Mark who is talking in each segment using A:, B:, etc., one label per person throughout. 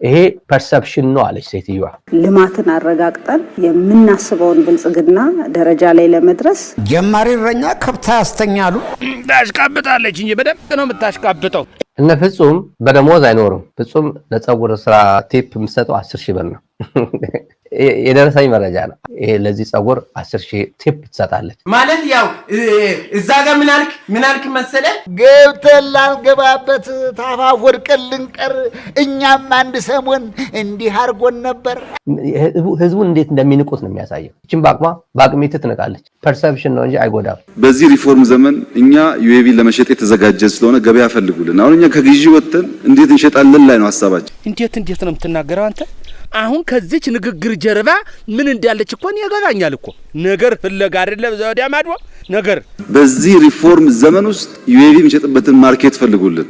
A: ይሄ perception ነው አለች ሴትዮዋ።
B: ልማትን አረጋግጠን የምናስበውን ብልጽግና ደረጃ ላይ ለመድረስ
C: ጀማሪ እረኛ ከብት ያስተኛሉ።
D: ታሽቃብጣለች እንጂ በደንብ ነው የምታሽቃብጠው።
A: እነ ፍጹም በደሞዝ አይኖርም። ፍጹም ለፀጉር ስራ tip የምሰጠው 10,000 ብር ነው። የደረሰኝ መረጃ ነው። ይሄ ለዚህ ፀጉር 10,000 tip ትሰጣለች።
E: ማለት ያው እዛ ጋር ምን አልክ ምን አልክ መሰለ?
F: ገብተን ላልገባበት ታፋፍ ወድቀን ልንቀር፣ እኛም አንድ ሰሞን እንዲህ አድርጎን ነበር።
A: ህዝቡን እንዴት እንደሚንቁት ነው የሚያሳየው። ይህችን በአቅሟ በአቅሜት ትንቃለች። Perception ነው እንጂ አይጎዳም።
G: በዚህ ሪፎርም ዘመን እኛ UAV ለመሸጥ የተዘጋጀ ስለሆነ ገበያ ፈልጉልን። አሁን እኛ ከግዢ ወጥተን እንዴት እንሸጣለን ላይ ነው ሀሳባችን።
D: እንዴት እንዴት ነው የምትናገረው አንተ? አሁን ከዚች ንግግር ጀርባ ምን እንዳለች እኮ እኔ ይገባኛል እኮ። ነገር ፍለጋ አይደለም ወዲያ ማዶ ነገር።
G: በዚህ ሪፎርም ዘመን ውስጥ UAV የሚሸጥበትን market ፈልጉልን።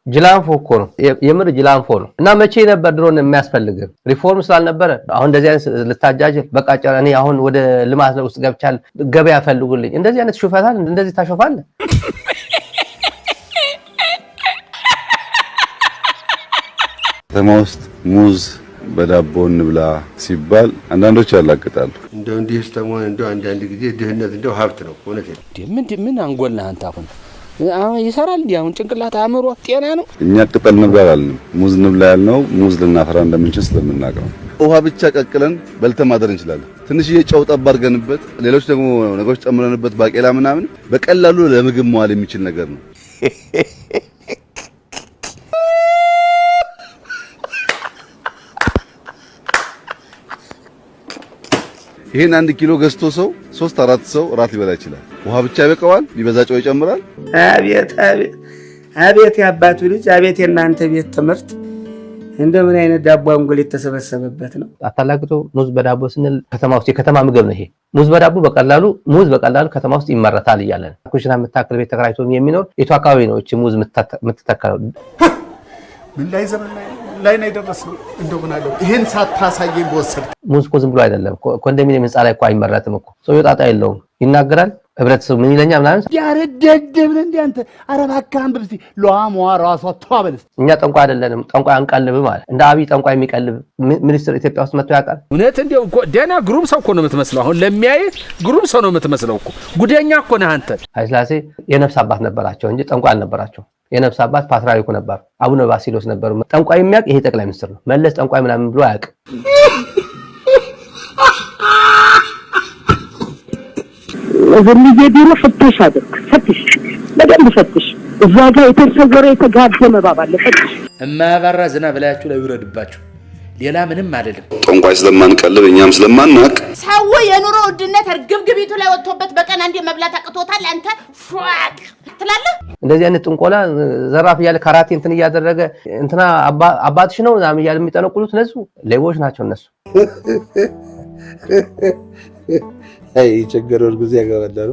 A: ጅላንፎ እኮ ነው፣ የምር ጅላንፎ ነው። እና መቼ ነበር ድሮን የሚያስፈልግ? ሪፎርም ስላልነበረ አሁን እንደዚህ አይነት ልታጃጅል በቃ እኔ አሁን ወደ ልማት ውስጥ ገብቻለሁ፣ ገበያ ፈልጉልኝ። እንደዚህ አይነት ሹፈታል፣ እንደዚህ ታሾፋለህ።
G: ከተማ ውስጥ ሙዝ በዳቦ እንብላ ሲባል አንዳንዶች ያላግጣሉ።
H: እንደው እንዲህ ስተመሆን እንደው አንዳንድ ጊዜ ድህነት እንደው ሀብት ነው። እውነቴን
D: ምን ምን አንጎል ነህ አንተ? አሁን አሁን ይሰራል እንዴ? አሁን ጭንቅላት አእምሮ ጤና ነው?
G: እኛ ቅጠል እንብላ አላልንም። ሙዝ እንብላ ያልነው ሙዝ ልናፈራ እንደምንችል ስለምናውቅ ነው። ውሃ ብቻ ቀቅለን በልተን ማደር እንችላለን። ትንሽዬ ጨው ጠብ አድርገንበት፣ ሌሎች ደግሞ ነገሮች ጨምረንበት፣ ባቄላ ምናምን በቀላሉ ለምግብ መዋል የሚችል ነገር ነው። ይሄን 1 ኪሎ ገዝቶ ሰው 3-4 ሰው ራት ሊበላ ይችላል። ውሃ ብቻ ይበቃዋል፣ ቢበዛ ጨው ይጨምራል።
I: አቤት አቤት አቤት የአባቱ ልጅ አቤት የእናንተ ቤት ትምህርት እንደምን አይነት ዳቦ አንጎል የተሰበሰበበት ነው።
A: አታላግጦ ሙዝ በዳቦ ስንል ከተማ ውስጥ የከተማ ምግብ ነው ይሄ። ሙዝ በዳቦ በቀላሉ ሙዝ በቀላሉ ከተማ ውስጥ ይመረታል እያለ ነው። ኩሽና የምታክል ቤት ተከራይቶ የሚኖር የቱ አካባቢ ነው እቺ ሙዝ የምትተከለው?
J: ምን ላይ ዘመን ላይ ነው የደረስነው? እንደው ምን አለው ይሄን ሳታሳየኝ በወሰድክ።
A: ሙዝ እኮ ዝም ብሎ አይደለም። ኮንዶሚኒየም ህንፃ ላይ እኮ አይመረትም እኮ። ሰውዬው ጣጣ የለውም፣ ይናገራል። ህብረተሰቡ ምን ይለኛል ምናምን።
F: ያረደደብ ነህ እንዴ አንተ? ኧረ እባክህ አንብብ እስኪ። ሏሟ ራሷ ተዋበል እስኪ።
A: እኛ ጠንቋይ አይደለንም፣ ጠንቋይ አንቀልብም አለ። እንደ አብይ ጠንቋይ የሚቀልብ ሚኒስትር ኢትዮጵያ ውስጥ መጥቶ ያውቃል?
D: እውነት እንደው እኮ ደህና ግሩም ሰው እኮ ነው የምትመስለው። አሁን ለሚያይህ ግሩም ሰው ነው የምትመስለው እኮ። ጉደኛ እኮ ነህ አንተ።
A: ኃይለሥላሴ የነፍስ አባት ነበራቸው እንጂ ጠንቋይ አልነበራቸው። የነፍስ አባት ፓትርያርኩ ነበር፣ አቡነ ባሲሎስ ነበሩ። ጠንቋይ የሚያውቅ ይሄ ጠቅላይ ሚኒስትር ነው። መለስ ጠንቋይ ምናምን ብሎ አያውቅም።
K: ዝምዬ ቢሮ ፍተሽ አድርግ፣ ፈትሽ፣ በደንብ ፈትሽ። እዛ ጋር የተሰወረ የተጋደመ እባብ አለ፣ ፈትሽ።
D: የማያባራ ዝናብ ላያችሁ ላይ ይውረድባችሁ። ሌላ ምንም አይደለም።
G: ጠንቋይ ስለማንቀልብ እኛም ስለማናቅ
L: ሰው የኑሮ ውድነት እርግብግቢቱ ላይ ወጥቶበት በቀን አንዴ መብላት አቅቶታል። አንተ ፏቅ ትላለህ።
A: እንደዚህ አይነት ጥንቆላ ዘራፍ እያለ ካራቴ እንትን እያደረገ እንትና አባትሽ ነው ምናምን እያለ የሚጠነቁሉት እነሱ ሌቦች ናቸው እነሱ።
H: አይ ችግር እርጉዝ ያገባል።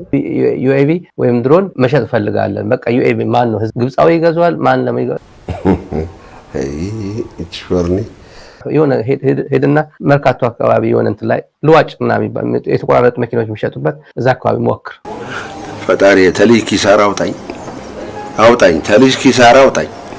A: UAV ወይም ድሮን መሸጥ ፈልጋለን። በቃ UAV ማን ነው? ግብፃዊ ይገዛዋል? ማን ነው የሚገዛው?
H: አይ እቺ
A: የሆነ ሄድና መርካቶ አካባቢ የሆነ እንትን ላይ ልዋጭ ምናምን የሚባል የተቆራረጡ መኪኖች የሚሸጡበት እዛ አካባቢ ሞክር።
H: ፈጣሪ ተልጅ ኪሳራ አውጣኝ፣ አውጣኝ፣ ተልጅ ኪሳራ አውጣኝ።